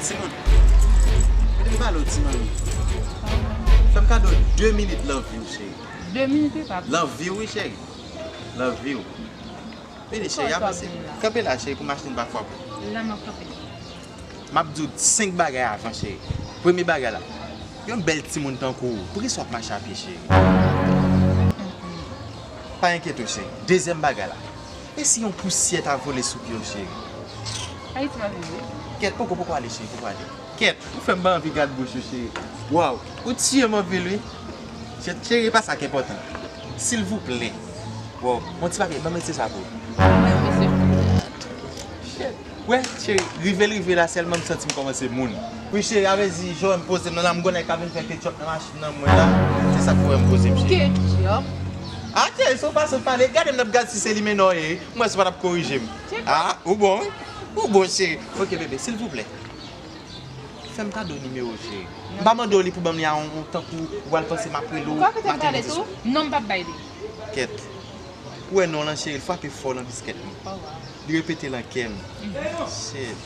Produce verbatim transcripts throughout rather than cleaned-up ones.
Timoun, mete m pale w, ti manmi. Fè m kado de minit lan vi w, cheri. De minit, wi, pap. Lan vi w, wi, cheri. Lan vi w. Vini, cheri, avanse. Kanpe la, cheri, pou machin pa frape w. La, m ap kanpe. M ap di w senk bagay avan, cheri. Premye bagay la, yon bèl timoun tankou w, poukisa w ap mache a pye, cheri? Pa enkyete w, cheri. Dezyèm bagay la, e si yon pousyè ta vole sou pye w, cheri? Ayiti m ap viv, wi. Kèt, poko, poko ale, cheri, poko ale. Kèt, ou fè m pa anvi gad bouch ou, cheri. Waw, ou tiye m anpil, wi. Cheri, cheri, e pa sa k enpòtan. Silvouplè. Waw, yon ti papye, ban m met se sa pou ou. Mèsi. Shit. Wè, cheri, rive l rive la sèlman m santi m kòmanse moun. Wi, cheri, a vle di, jan w wè m poze m nan la, m gon nèg k ap vin fè ketchup nan machin nan mwen la. Se sa k fè w wè m poze m, cheri. Ketchup? Ah, cheri, se yon fason pale. Gade m nan gad si se li menm w ye. M wè si w pa t ap korije m. Ah, ou bon, wi. Ou bon, cheri. Ok, bebe, silvouplè. Fè m kado nimewo w, cheri. M pa mande w li pou ban m li a yon, yon tankou ou pral panse m ap rele w maten midi swa. Non, m p ap bay li. Kèt. Ou wè non lan, cheri, l frape fò lan biskèt mwen. Oh, wow. Li repete lan kè m. Shit.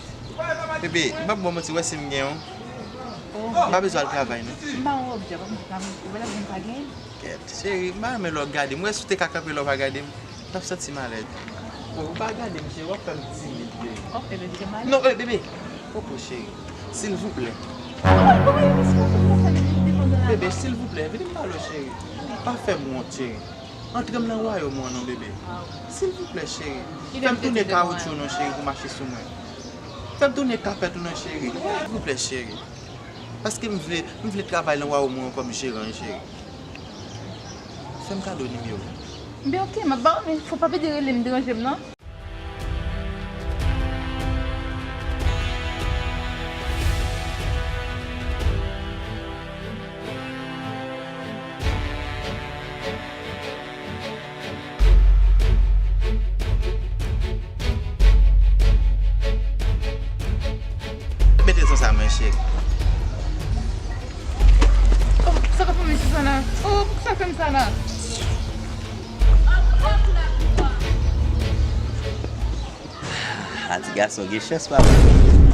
Bebe, m p ap ba w manti, ou wè si m gen yon. Oh. M pa bezwen al travay, non. M pa yon objè, pa konn sa, ou wè la m pa gen. Kèt, cheri, m pa renmen lè w gade m. Ou wè si w te ka kanpe la w pa gade m, m t ap santi m alèz. Bon, ou pa gade m, cheri, w ap fè m timid, bebe. Oh, bebe, m te mal. Non, eh, bebe. Poko, cheri. Silvouplè. Bebe, silvouplè, vini m pale w, cheri. Pa fè m wont, cheri. Antre m nan wayòm ou an non, bebe. Silvouplè, cheri. Fè m tounen kawotchou non, cheri, pou mache sou mwen. Fè m tounen kapèt ou non, cheri. Silvouplè, cheri. Paske m vle, m vle travay nan wayòm ou an kòm jeran, cheri. Fè m kado nimewo w. Ben, ok, m ap ba w, men fò w pa pede rele m, deranje m, non. Mete son sa, mwen, cheri. Oh, sa k ap fè m, mesye Sana? Oh, sa k fè m, Sana? Ah, ti gason gen chans, papa.